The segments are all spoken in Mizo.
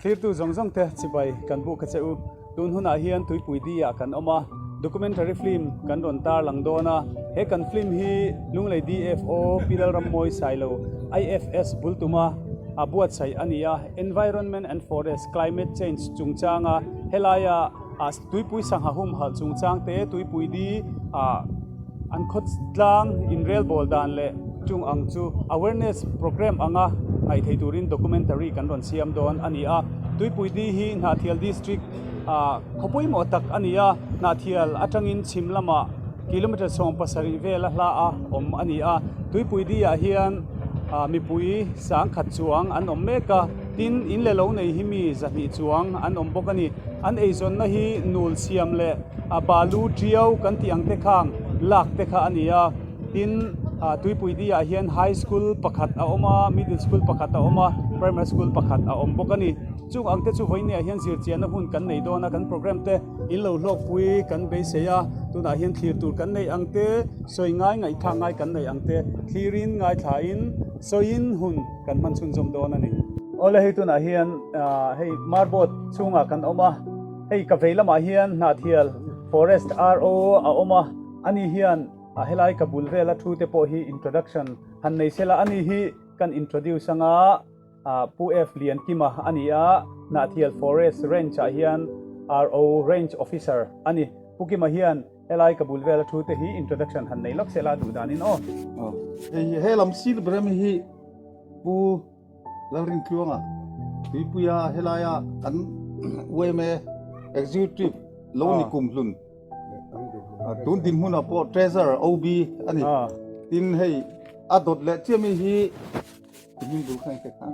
Thlirtu zawng zawng te chibai kan buk a che u. Tun hunah hian Tuipui Di ah kan awm a, documentary film kan rawn tar lang dawn a. He kan film hi Lunglei DFO Pi Lalrammawi Sailo IFS bul tuma a buatsaih a ni a. Environment and Forest Climate Change chungchanga helaia Tuipui sangha humhalh chungchang te, Tuipui Di ah an khawtlang inrelbawl dan leh chung ang chu awareness programme anga ngaih thei turin documentary kan rawn siam dawn a ni a. Tuipui Di hi Hnahthial District ah khaw pawimawh tak a ni a, Hnahthial atangin chhim lamah kilometre 70 vela hla a awm a ni a. Tuipui Di ah hian mipui sangkhat chuang an awm mek a, tin in leh lo nei hi mi 200 chuang an awm bawk a ni. An eizawnna hi nul siam leh a balu tiau kan tih ang te khang lak te kha a ni a, tin Tuipui Di ah hian high school pakhat a awm a, middle school pakhat a awm a, primary school pakhat a awm bawk a ni. Chung ang te chu vawiin ah hian zirchianna hun kan nei dawn a, kan program te in lo hlawkpui kan beisei a, tunah hian thlir tur kan neih ang te, sawi ngai ngaihthlak ngai kan neih ang te thlirin ngaithlain sawiin hun kan hman chhunzawm dawn a ni. Awle hei tunah hian hei marboard chhungah kan awm a. Hei ka vei lamah hian Hnahthial Forest RO a awm a, ani hian a helai ka bul vela thu te pawh hi introduction han nei sela ani hi kan introduce anga Pu F Liankima a ni a, Hnahthial Forest Range ah hian RO Range Officer a ni. Pu Kima hian helai ka bul vela thu te hi introduction han nei lawk sela duh danin aw. Hei he lam sir ber ami hi Pu Lalrintluanga Tuipuia helaia kan yma Executive lo ni kum hlun tun dinhmunah pawh Treasurer OB a ni. Tin hei a dawt leh chiah mi hi hming bul kha engte kha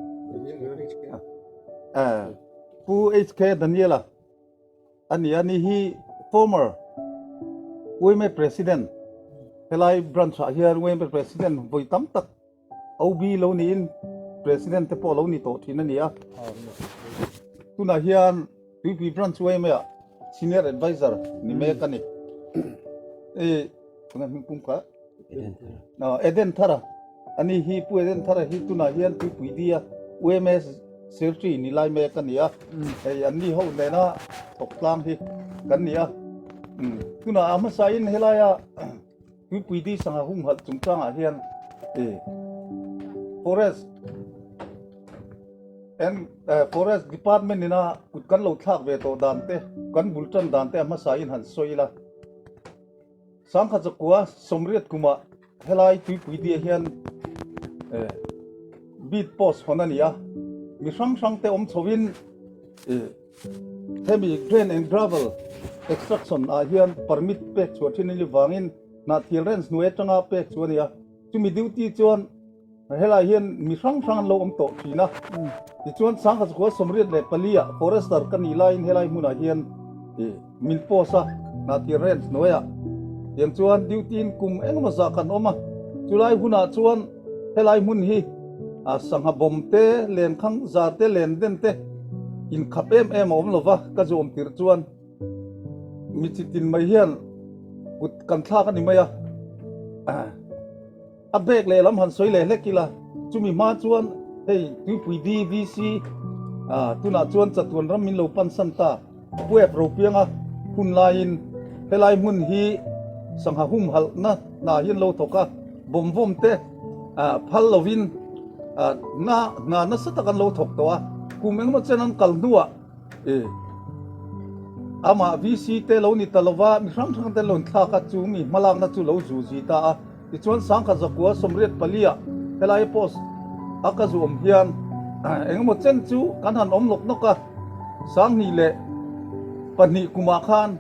Pu HK Daniela a ni a ni hi former yma President helai branch ah hian yma President vawi tam tak OB lo niin President te pawh lo ni tawh thin a ni a. Tunah hian Tuipui Branch yma ah Senior Advisor ni mek a ni. E tunah hming pum kha Eden Thara ani hi Pu Eden Thara hi tunah hian Tuipui Dia yma Secretary ni lai mek a ni a. Hei an ni ho nena thawk tlang hi kan ni a. Tunah a hmasain helaia Tuipui di sangha humhalh chungchangah hian Forest and Forest Department ina kut kan lo thlak ve tawh dan te, kan bul tan dan te a hmasa in han sawi ila. Sangkhat zakua 80 kumah helai Tuipui dia hian beat post hawn a ni a, mi hrang hrang te awm chhoin Hemi grain and gravel extraction ah hian permit pek chhuah thin a ni vangin Hnahthial Range hnuai atanga pek chu a ni a, chumi duty chuan helai hian mi hrang hrang an lo awm tawh thin a. Tichuan Sangkhat 84 ah forester ka nih laiin helai hmunah hian min post a, Hnahthial Range hnuaiah tiang chuan duty in kum engemaw zah kan awm a, chulai hunah chuan Helai hmun hi sangha bawm te, lenkhang zar te, len den te inkhap em em a awm lo va, ka zu awm tirh chuan mi chi tin mai hian kut kan thlak a ni mai a. A bag lehlam han sawi leh hlek ila, chumi hma chuan hei Tuipui DVC tunah chuan chatuan ram min lo pansan ta. Puep Ropianga hun laiin helai hmun hi sangha humhalhna hna hi an lo thawk a, bawmvawm te phal lovin hna hna nasa tak an lo thawk tawh a, kum engemaw chen an kal hnuah amah VC te lo ni ta lova mi hrang hrang te an lo inthlak a, chu mi hmalakna chu lo zu zi ta a. Tichuan 1984 ah helai post a ka zu awm hian engemaw chen chu kan han awm nawk nawk a, 2002 kumah khan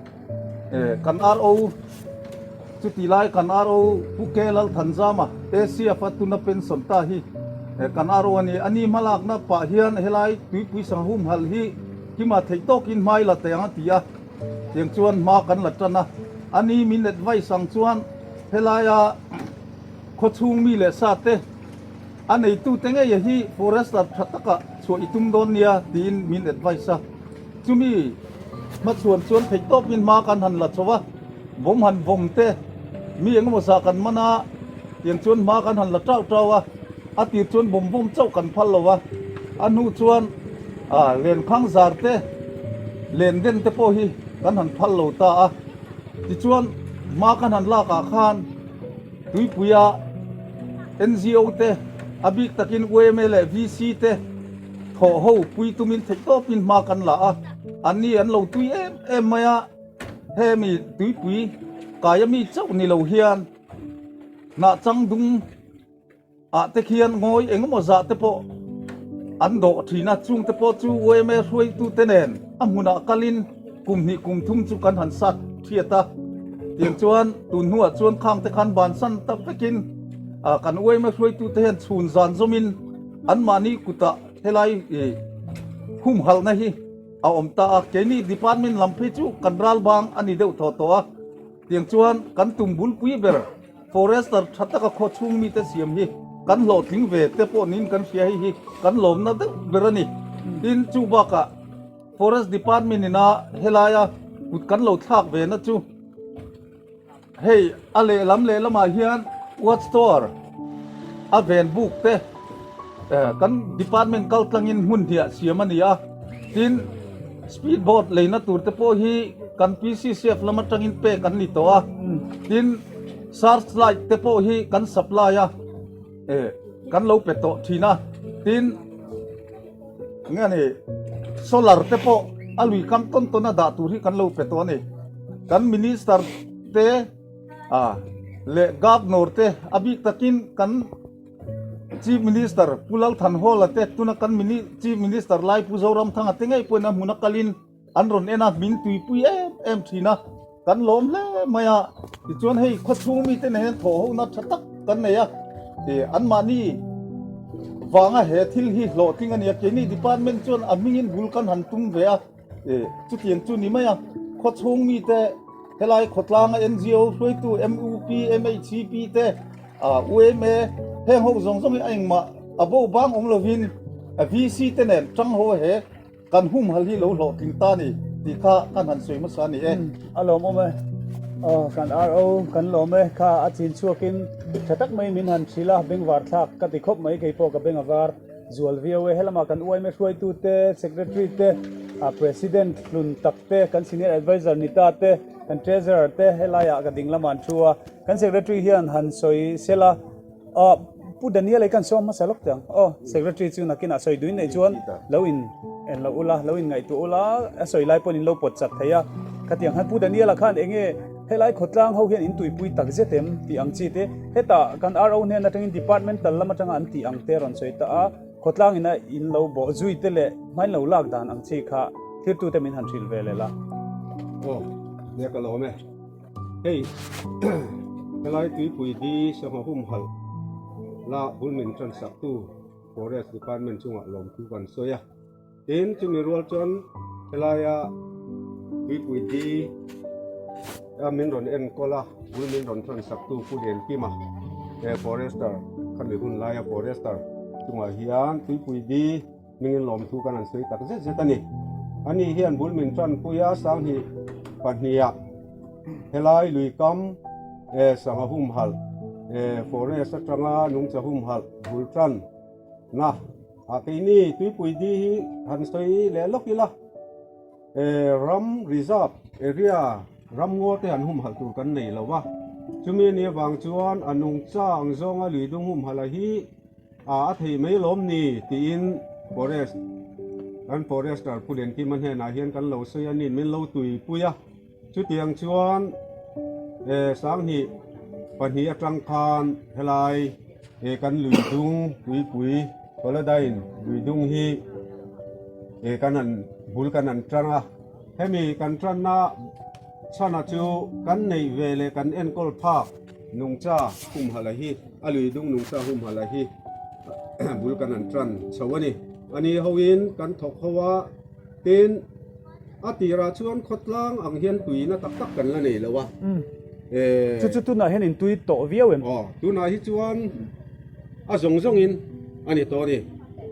kan RO chuti lai kan RO Pu K Lalthanzama ACF a tuna pension ta hi kan RO a ni. A ni hmalakna pah hian helai Tuipui Sangha humhalh hi kima theih tawkin hmai la teh ang a ti a. Tiang chuan hma kan la tan a, a ni min advice ang chuan helaia khawchhung mi leh sa te a neitute ngei hi forester tha taka chhuah i tum dawn nia tiin min advice a, chumi hmachhuan chuan theihtawpin hma kan han la chho a, bawm han vawm te mi engemaw zah kan man a, tiang chuan hma kan han la tau tau a, a tir chuan bawm vawm chauh kan phal lo a, a hnu chuan. A lenkhang zar te, len den te pawh hi kan han phal lo ta a. Tichuan hma kan han lak ah khan tuipuia NGO te, a bik takin yma leh VC te thawh ho pui tumin theih tawpin hma kan la a. Anni an lo tui em em mai a, hemi tuipui kaia mi chauh ni lo hian hnah chang dung ah te khian ngawi engemaw zah te pawh an dawh thin a, chung te pawh chu yma hruaitu te nen a hmunah kalin kum hnih kum thum chu kan han sat thiat a, tiang chuan tun hnuah chuan khang te khan bansan ta vekin kan yma hruaitu te hian chhun zan zawmin anmahni kutah helai humhalhna hi a awm ta a, keini department lam phei chu kan ral bang a ni deuh thaw tawh a, tiang chuan kan tum bulpui ber. Forester tha taka khaw chhung mite siam hi kan hlawhtling ve te pawh niin kan hria hei hi kan lawmna deuh ber a ni. Tin, chu bakah Forest Department ina helaia kut kan lo thlak ve na chu hei a lehlam lehlamah hian Watch Tower a ven buk te kan department kal tlangin hmun hniah siam a ni a. Tin, speed boat leina tur te pawh hi kan PCCF lam atangin pek an ni tawh a. Tin, search light te pawh hi kan supply a, kan lo pe tawh thin a. Tin, nge ni solar te pawh a lui kam tawn tawn a dah tur hi kan lo pe tawh a ni. Kan minister te leh governor te a bik takin kan Chief Minister Pu Lal Thanhawla te tuna kan Chief Minister lai Pu Zoramthanga te ngei pawhin a hmun a kalin an rawn en a, min tuipui em em thin a, kan lawm hle mai a. Tichuan hei khawchhung mite nen hian thawhhona tha tak kan nei a, anmahni vanga he thil hi hlawhtling a ni a, keini department chuan a hmingin bul kan han tum ve a. Chutiang chu ni mai a, khawchhung mite helai khawtlanga NGO hruaitu MUP, MHCP te, UMA heng ho zawng zawng hi a engmah a bo bang awm lovin VC te nen tang ho he kan humhal hi lo hlawhtling ta ni tih kha kan han sawi hmasa a ni e. A lawmawm e. Aw kan RO kan lawm e kha a chin chhuakin tha tak mai min han hrilh a, bengvar thlak ka ti khawp mai keipawh ka beng a var. Zual viau e, helamah kan uaime hruaitute, Secretary te, President hlun tak te, kan Senior Adviser Nita te, kan Treasurer te helaiah ka ding lamah an thu a, kan Secretary hian han sawi sela, Pu Daniel ei kan sawm hmasa lawk teh ang aw, Secretary chu nakinah sawi duin neih chuan lo in en loh ula, lo in ngaihtuah ula, a sawi lai pawhin in lo pawt chat thei a, khatiang khan Pu Daniel-a khan eng nge helai khawtlang ho hian in tuipui tak zet em tih ang chi te, Hetah kan RO hnen atangin departmental lam atanga an tih ang te rawn sawi ta a, khawtlang ina in lo bawh zui te leh hmain lo lak dan ang chi kha thirtute min han hrilh ve leh la. Aw, nia ka lawm e. Hei, helai tuipui hi sangha humhalh la bul min tan saktu Forest Department chungah lawmthu kan sawi a. Tin, chumi rual chuan helaia tuipui hi a min rawn enkawl a, bul min rawn thawn saktu Pu Liankima he forester khami hun laia forester chungah hian tuipui di hmingin lawmthu kan han sawi tak zet zet a ni. Ani hian bul min tanpui a, sanghnih pahniha helai luikam sangha humhalh forest atanga nungcha humhalh bul tan na A keini tuipui di hi han sawi leh lawk ila, ram reserve area ram ngaw te han humhalh tur kan nei lo va, chumi ni avang chuan a nungcha ang zawnga lui dung humhalh a hi a thei mai lawm ni tiin forest kan forester Pu Liankima hnenah hian kan lo sawi a ni, min lo tuipui a. Chutiang chuan 2002 atang khan helai kan lui dung tuipui Kolodain lui dung hi kan han bul kan han tang a, hemi kan tanna chhana chu kan neih ve leh kan enkawl phak nungcha humhalh a hi a lui dung nungcha humhalh a hi bul kan han tan chho a ni. Ani hoin kan thawk ho a, tin. A tirah chuan khawtlang ang hian tuina tak tak kan la nei lo a. Chu chu tunah hian in tui tawh viau em? Aw, tunah hi chuan a zawng zawngin a ni tawh a ni.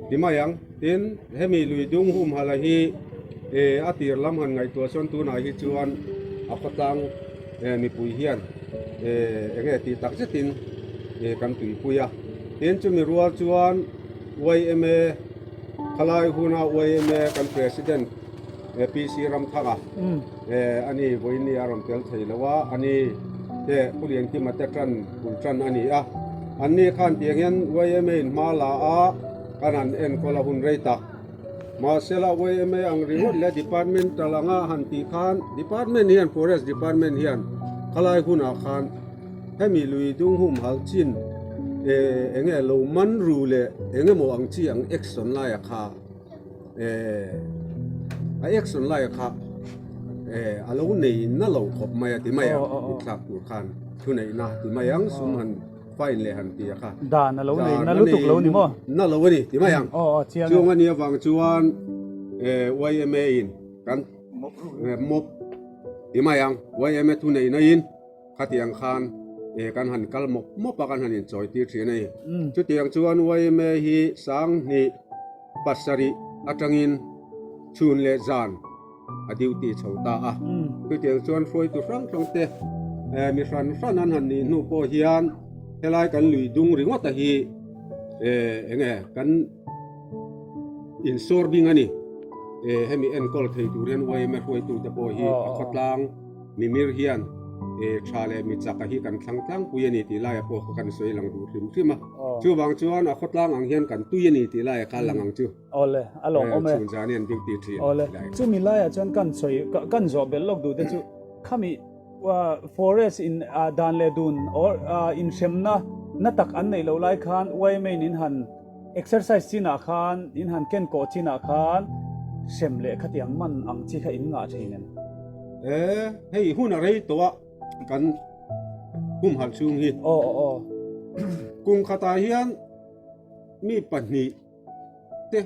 Ti mai ang, tin hemi lui dung humhala hi a tir lam han ngaihtuah chuan tunah hi chuan a khawtlang mipui hian eng nge tih tak zetin kan tuipui a. Tin chumi rual chuan yma. Khalai huna yma kan President PC Ramthanga ani vawiin ni a rawn tel thei lo a, ani te Pu Liankima te tan bul tan a ni a. Anni khan tiang hian yma in hma la a, kan han enkawl a hun rei tak. Mahsela yma ang ringawt leh departmental anga han tih khan department hian forest department hian khalai hunah khan hemi lui dung humhalh chin eh enge lo man ru leh engemaw ang chi ang action laia kha eh a action laia kha eh a lo nei na lo khawp mai a ti mai ang inthlak tur khan thuneihna ti mai ang sum han Fine leh han ti a kha. Dan a lo nei na lutuk lo ni maw? Na lo a ni ti mai ang. Aw aw chiang e. Chung a nih avang chuan yma in kan mop ti mai ang. Yma thu nei na in khatiang khan kan han kal mawp mawp a kan han inchawi tir thin a ni. Chutiang chuan yma hi sanghnih pasarih atangin chhun leh zan a duty chho ta a. Chutiang chuan hruaitu hrang hrang te mi hran hran an han nih hnu pawh hian helai kan lui dung ringawt a hi eng nge kan insawr bing a ni. Hemi enkawl thei tur hian yma hruaitu te pawh hi a khawtlang mimir hian tha leh mi chak a hi kan thlang tlangpui a ni tih laia pawh kha kan sawi lang duh hrim hrim a. Chuvang chuan a khawtlang ang hian kan tui a ni tih laia kha lang ang chu. Awle, a lawm awm e. Chhun zan hi an duty thin. Awle, chumi laiah chuan kan sawi, kan zawh belh lawk duh te chu khami forest in dan leh dun or inhremna na tak an neih loh lai khan yma in in han exercise chinah khan in han ken kawh chinah khan hrem leh khatiang man ang chi kha in ngah thin em? E, hei hun a rei tawh a kan humhalh chhung hi. Aw aw aw. Kum khatah hian mi pahnih Te,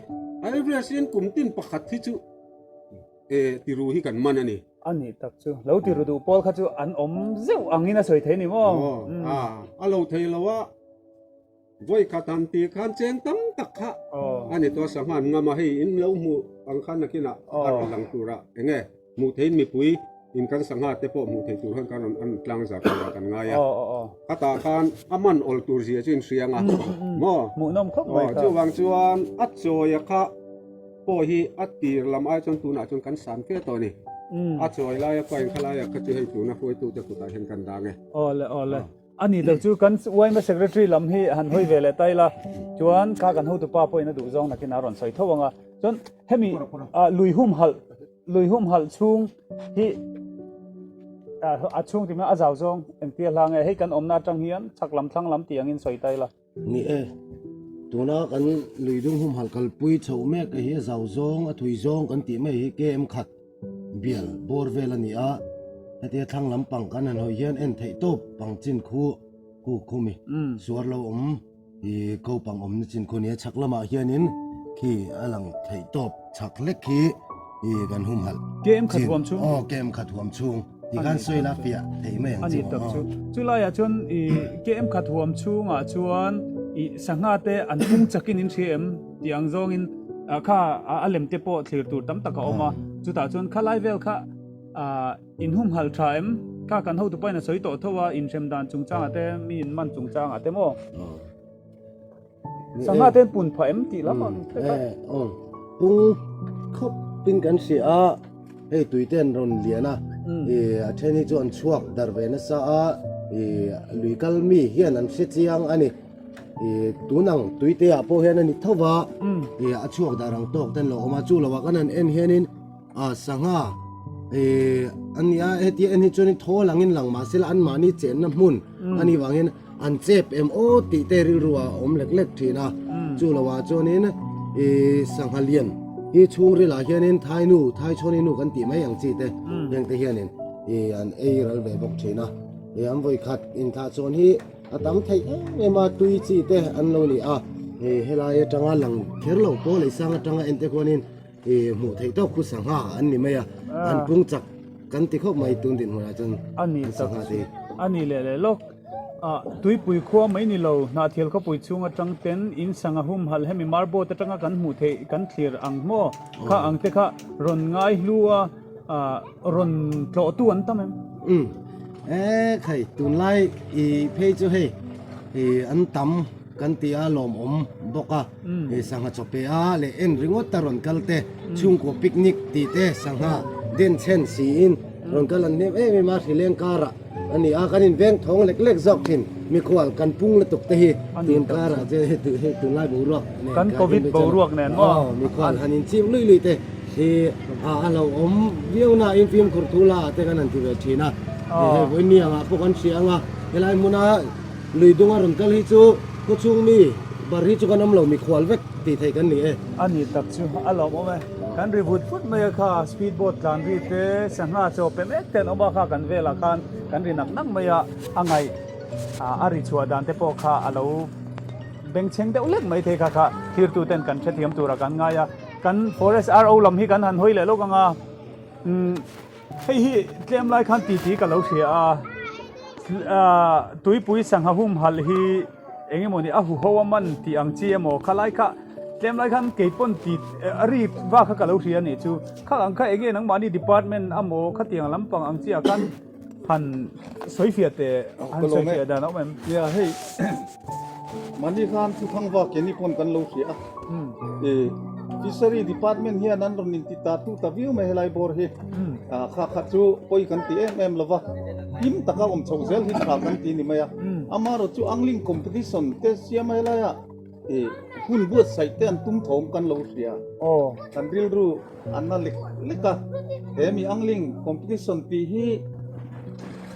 a average hian kum tin pakhat hi chu eh tiru hi kan man a ni. A nih tak chu, lo tiru duh pawl kha chu an awm zeuh angin a sawi thei ni maw? Aw, a, a lo thei lo a, vawi khat han tih khan cheng tam tak kha a ni tawh a, sangha an ngam a, hei in lo hmuh ang khan nakinah a rawn lang tur a, eng nge? Hmuh theiin mipui in kan sangha te pawh hmuh theih tur khan kan rawn an tlang zar tur ah kan ngai a. Khatah khan a man awl tur zia chu in hria ang a maw? Hmuhnawm khawp mai kha. Chuvang chuan a chawia kha pawh hi a tir lam ai chuan tunah chuan kan san fe tawh a ni. A chawi laia pawh in khalaia kha chu hei tuna hruaitute kutah hian kan dang e. Awle awle. A ni tak chu kan yma secretary lam hi han hawi ve leh ta ila chuan kha kan hotupa pawhin a duh zawng nakin a rawn sawi tho ang a. Chuan hemi lui humhalh Lui humhalh chhung hi a chhung tih a zau zawng engtia hla nge hei kan awmna atang hian chhak lam thlang lam tih angin sawi ta ila. Ni e, tuna kan lui dung humhalh kalpui chhoh mek hi a zau zawng a thui zawng kan tih mai hi KM khat bial bawr vel a ni a, hetia thlang lam pang kan han hawi hian en theih tawp pang chin khu khu khumi suar lo awm. I ko pang awmna chin khu nia chhak lamah hianin khi a lang theih tawp chhak hlek khi i kan humhalh KM khat huam chhung aw KM khat huam chhung ti khan sawi la fiah theih mai ang chu tak chu chu laiah chuan i KM khat huam chhungah chuan i sangha te an pung chakin in hria em tih ang zawngin kha a lem te pawh thlir tur tam tak a awm a chutah chuan khalai vel kha In humhalh tha em? Kha kan hotu pahin a sawi tawh tho a, inhrem dan chungchangah te, mi in man chungchangah te maw? Sangha te an pun phah em tih lam ang te kha. Aw, pung khawp in kan hria a, hei tui te an rawn lian a, a then hi chu an chhuak darh ve nasa a, lui kal mi hian an hre chiang a ni. Tun ang tui te ah pawh hian a ni tho va, a chhuak darh ang tawk te an lo awm a, chu lo ah kan han en hianin A sangha eh an ni a hetia en hi chuanin thaw langin lang mahse la anmahni chenna hmun a nih vangin an chep em aw tih te rilru ah a awm lek lek thin a chu lo ah chuanin ih sangha lian hi chhungril ah hianin thainu thaichhawni nu kan tih mai ang chi te heng te hianin ih an ei ral ve bawk thin a ih an vawikhat inthlah chhawn hi A tam theih em em a, tui chi te an lo ni a, helai atanga lang kher lo pawh lei sang atanga en te khuanin ih hmuh theih tawk khu sangha an ni mai a, an pung chak kan ti khawp mai tun dinhmunah chuan A ni tak sangha te hi. A ni leh leh lawk. Ah, tuipui khua mai ni lo, Hnahthial khawpui chhung atang ten in sangha humhalh hemi marboat atanga kan hmuh theih kan thlir ang maw? Kha ang te kha rawn ngai hlu a, ah, rawn tlawhtu an tam em? Umm, e khai tunlai i phei chu hei i an tam. kan ti a lawmawm bawk a, hei sangha chaw pe a leh en ringawt a rawn kal te, chhungkaw picnic tih te sangha denchhen siin rawn kal an hnem em em a, hrileng karah a ni a, kan inveng thawng lek lek zawk thin, mikhual kan pung lutuk te hi tun karah chuan hei tunlai boruak nen Kan covid boruak nen maw? Aw, mikhual han inchim lui lui te hi a lo awm viau na in fimkhur thu la ah te kan han ti ve thin a, hei vawiin angah pawh kan hria ang a, helai hmuna Lui dunga rawn kal hi chu khawchhung mi bar hi chu kan awm lo mikhual vek tih theih kan ni e. A ni tak chu a lawmawm e. Kan ri vut vut mai a kha speed boat tlan ri te sangha chaw pe mek te an awm a kha kan velah khan kan ri nak nak mai a, a ngaih a ri chhuah dan te pawh kha a lo bengchheng deuh lek mai thei kha kha thirtu ten kan hrethiam tura kan ngai a. Kan forest RO lam hi kan han hawi leh lawk ang a. Umm hei hi tlem lai khan titi ka lo hria a. Tuipui sangha humhalh hi eng emaw ni a huho a man tih ang chi emaw kha lai kha tlem lai khan kei pawn ti a ri vak kha ka lo hria anih chu kha ang kha eng nge nangmahni department amaw khatiang lampang ang chi ah khan han sawi fiah teh han sawi fiah dan a awm em? Nia hei mahni khan thuthang vak keini pawn kan lo hria a e fishery department hian an rawn inti ta tu ta viau mai helai bawr hi kha kha chu pawi kan ti em em lova him taka awm chhoh zel hi tha kan ti ni mai a amaherawh chu angling competition te siam a helai ah e hun buatsaih te an tum thawm kan lo hria kan rilru an na lek lek a he mi angling competition tih hi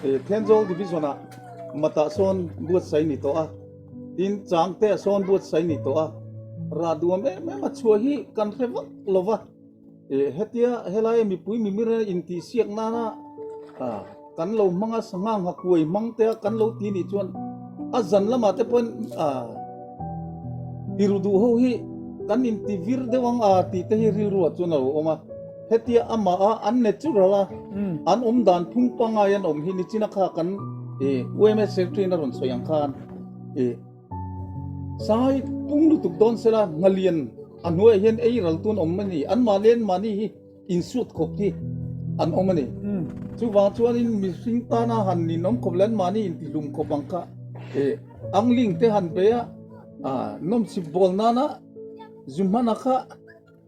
e Thenzawl division ah Matah sawn buatsaih ni tawh a, tin changte ah sawn buatsaih ni tawh a, rah duam em em a chhuah hi kan hre vak lo va, eh hetia helai mipui mimir intihsiak nana kan lo hmang a sangha nghakuai hmang te a kan lo ti nih chuan a zan lamah te pawhin tiru duh ho hi kan inti vir deuh ang a tih te hi rilru ah chuan a lo awm a. Hetia amah a an natural a, an awm dan phung pangai an awm hi nichina kha kan UMS secretary in a rawn sawi ang khan sai pung lutuk dawn sela hnalian a hnuaiah hian ei ral tun awm a ni, anmahni anmahni hi insuat khawp hi an awm a ni. Chuvang chuanin mihring tana han ninawm khawp leh anmahni intihlum khawp ang kha angling te han bei a, nawmchhip bawl nana zu hmana kha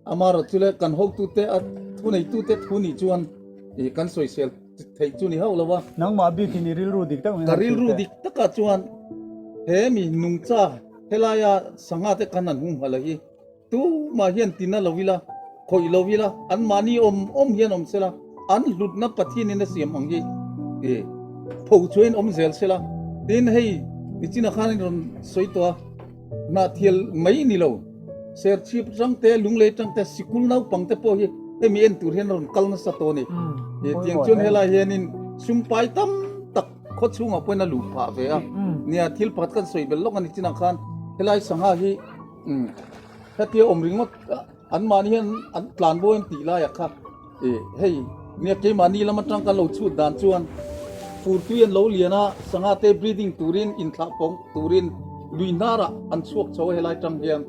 Amaherawh chu le kan hotute a thuneitute thu nih chuan ih kan sawisel theih chu ni hauh lo a. Nangmah bikin i rilru dik tak Ka rilru dik takah chuan he mi nungcha helaia sangha te kan han humhalh a hi tumah hian tina lo ila, khawih lo ila, anmahni awm awm hian awm sela, an hlutna Pathianin a siam ang hi ih pho chuain awm zel sela. Tin hei nichina khan in rawn sawi tawh a. Hnahthial mai ni lo, Serchhip tang te, Lunglei tang te, sikul naupang te pawh hi hemi en tur hian a rawn kal nasa tawh a ni. Tiang chuan helai hianin sumpai tam tak khaw chhungah pawhin a luh phah ve a. Nia, thil pakhat kan sawi belh lawk a ni chinah khan helai sangha hi hetia awm ringawt anmahni hian an tlan bo em tih laiah kha Ih, hei, nia keimahni lam atang kan lo chhut dan chuan furtui an lo lian a, sangha te breeding turin inthlah pawng turin lui hnarah an chhuak chho a helai tang hian.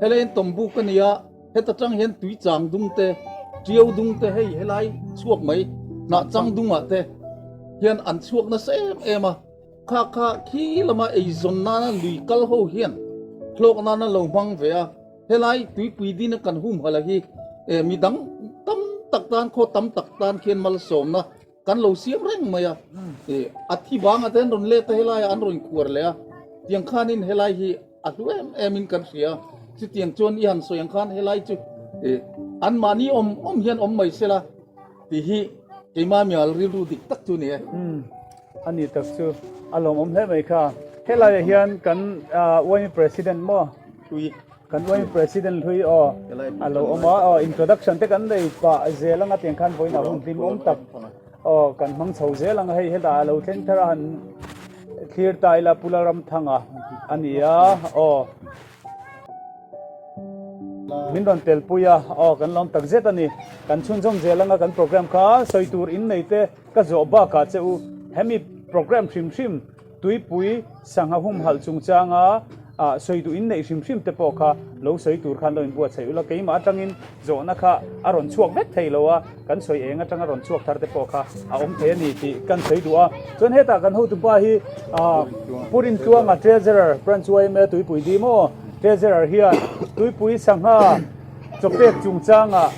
Helai an tawm buk a nia, heta tang hian tui chang dung te, tiau dung te hei helai chhuak mai hnah chang dungah te hian an chhuak nasa em em a. Kha kha khi lama eizawn nana lui kal ho hian hlawk nana lo hmang ve a. Helai tuipui dina kan humhalh a hi eh midang tam tak tan khaw tam tak tan khian malsawmna kan lo siam reng mai a eh a thi banga te an rawn let a helaiah an rawn khuar leh a tiang khanin helai hi a hlu em em in kan hria chutiang chuan i han sawi ang khan helai chu eh anmahni awm awm hian awm mai sela tih hi keimah mial rilru dik tak chu a ni e. A ni tak chu a lawmawm hle mai kha. Helaiah hian kan YMA President maw? Hlui. Kan YMA President hlui aw a lo awm a, aw introduction te kan nei pah zel anga tiang khan vawiinah hun hlim awm tak aw kan hmang chho zel ang a, hei hetah a lo thleng thar a han thlir ta ila Pu Lalramthanga a ni a aw. Min rawn telpui a aw kan lawm tak zet a ni. Kan chhunzawm zel anga kan program kha sawi tur in nei te. Ka zawh bakah che u, hemi program hrim hrim tuipui sangha humhalh chungchanga Ah sawi duh in neih hrim hrim te pawh kha lo sawi tur khan lo inbuatsaih ula, keimah atangin zawhna kha a rawn chhuak vek thei lo a, kan sawi eng atanga rawn chhuak thar te pawh kha a awm thei a ni tih kan sawi duh a. Chuan hetah kan hotupa hi ah Pu Rintluanga Treasurer Branch yma Tuipui dim aw Treasurer hian Tuipui sangha chawpek chungchangah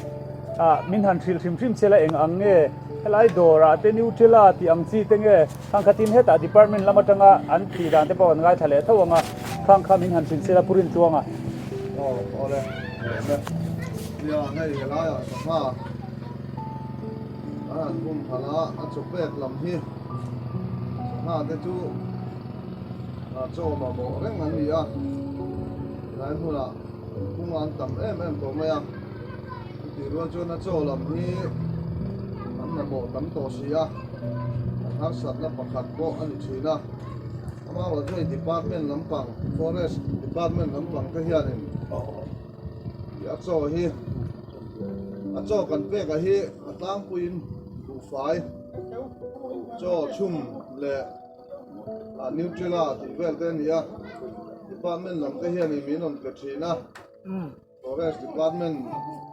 ah min han hrilh hrim hrim che la eng ang nge helai dawrah te Nutella tih ang chi te nge Khang khatin hetah department lam atanga an tih dan te pawh kan ngaithla leh tho ang a, khang kha min han hrilh sela Pu Rintluanga. Aw awle lawm e. Nia hei helaiah sangha kan han hum phalh a, a chaw pek lam hi sangha te chu chaw mamawh reng an ni a, helai hmunah kung an tam em em tawh mai a, chutih rual chuan a chaw lam hi an mamawh tam tawh si a. An harsatna pakhat pawh a ni thin a, amaherawhchu hei department lampang forest department lampang te hianin ih a chaw hi a chaw kan pek a hi a tlangpuiin buhfai chaw chhum leh ah nutrela tih vel te a ni a, department lam te hianin min rawn pe thin a. Forest Department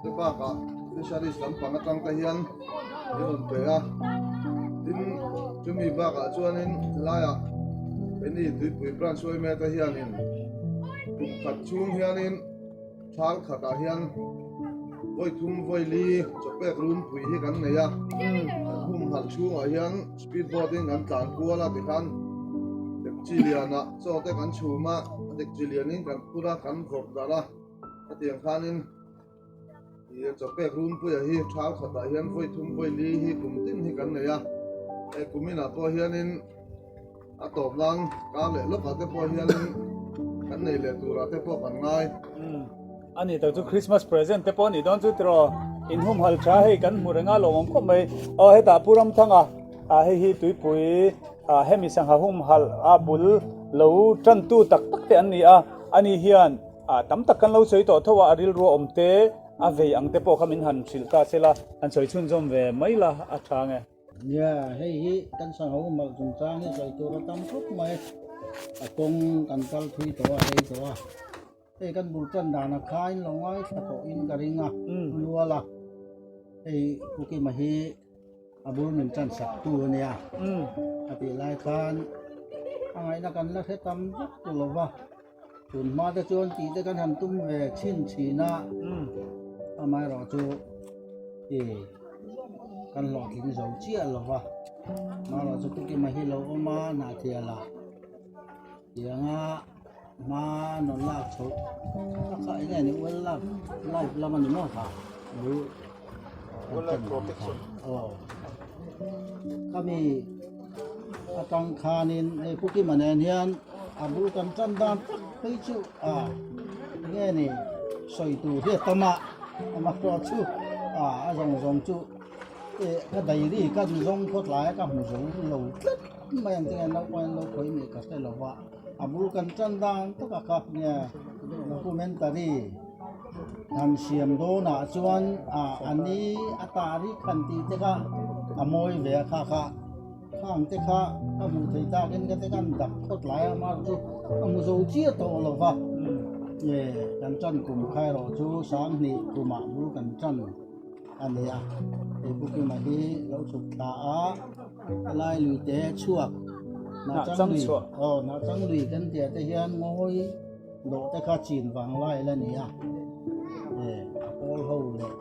te bakah Fisheries lampang atang te hian min rawn pe a, tin chumi bakah chuanin helaiah keini Tuipui Branch Suaime te hianin kum khat chhung hianin thal khatah hian vawi thum vawi li chawpek runpui hi kan nei a, kan humhalh chhungah hian speed boat in kan tlan kual a tikhan dekchi lianah chaw te kan chhum a, a dekchi lianin kan phur a kan vawrh darh a. Hetiang khanin ih chawpek runpuia hi thal khatah hian vawi thum vawi li hi kum tin hi kan nei a, hei kuminah pawh hianin a tawp nan kar leh lawkah te pawh hianin kan nei leh turah te pawh kan ngai. A ni tak chu Christmas present te pawh a nih dawn chu tiraw inhumhal tha hei kan hmu reng a lawmawm khawp mai. Aw hetah Pu Ramthanga ah hei hi tuipui ah hemi sangha humhal a bul lo tantu tak tak te an ni a, ani hian Ah, tam tak kan lo sawi tawh tho a, a rilru a awm te, a vei ang te pawh kha min han hrilh ta se la, han sawi chhunzawm ve mai la a tha nge. Nia, hei hi kan sangho malh chungchang hi sawi tur a tam khawp mai. A kawng kan kal thui tawh a, rei tawh a. Hei kan bul tan dan a khain lo ngaithla tawhin ka ring a, lual a. Hei Pu Kima hi a bul min tan sak tu a nia. A tih lai khan a ngaihna kan la hre tam vak tu lo va. Tun hma te chuan tih te kan han tum ve chhin chhin a, amaherawh chu ih kan hlawhtling zo chiah lo va, amaherawh chu Pu Kima hi lo awm a Hnahthial ah tianga hma nawn lak chhoh a kha eng nge ni well lak life lam a ni maw kha Wildlife protection aw khami atang khanin hei Pu Kima nen hian a bul kan tan dan tak phei chu a enge ni sawi tur hi a tam a amaherawh chu a a zawng zawng chu eh ka diary ka zawng phawt lai a ka hmu zo lo tlat mai ang tinge naupang in lo khawi nih ka hre lo va a bul kan tan dan tak a kha nia documentary han siam dawnah chuan ah a ni a tarik han tih te kha a mawi ve a kha kha. Khang te kha ka hmuh theih takin ka te khan dak khawt lai a mar chu ka hmu zo chiah tawh lo va, e kan tan kum kha erawh chu sanghnih kumah bul kan tan a ni a, hei Pu Kima hi lo chhuk thla a, helai lui te chhuak Hnahchang lui aw Hnahchang lui kan tih ah te hian ngawi dawh te kha chin vang lai la ni a, e a pawl ho leh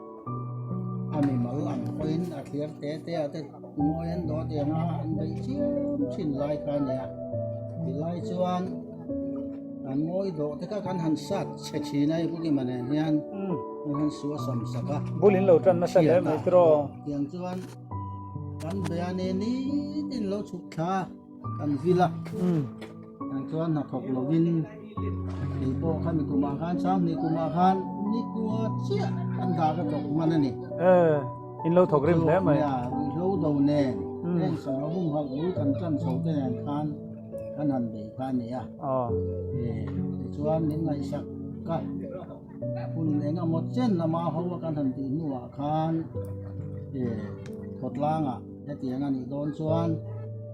a mimal ang pawhin a thlir te te ah te. Ngawi an dawt eng a, an beih chiam thin lai kha a nia. Tilai chuan an ngawi dawh te kha kan han sat chhe thin a, Pu Kima nen hian kan han suah sam sak a. Bul in lo tan nasa hle mai tiraw. Tiang chuan kan bei a ni nitin lo chhuk thla a, kan vil a. Tiang chuan hnathawk lovin kei pawh khami kumah khan Sanghnih kumah khan nikua chiah kan dah ka thawk hman a ni. In lo thawk rim hle mai. Nia, ruihhlo do nen, heng sangha humhalh bul kan tan chho te nen khan kan han bei kha a ni a. Tichuan min ngaihsak ka hun eng emaw chen lama ho a kan han tih hnuah khan khawtlangah hetiang a nih dawn chuan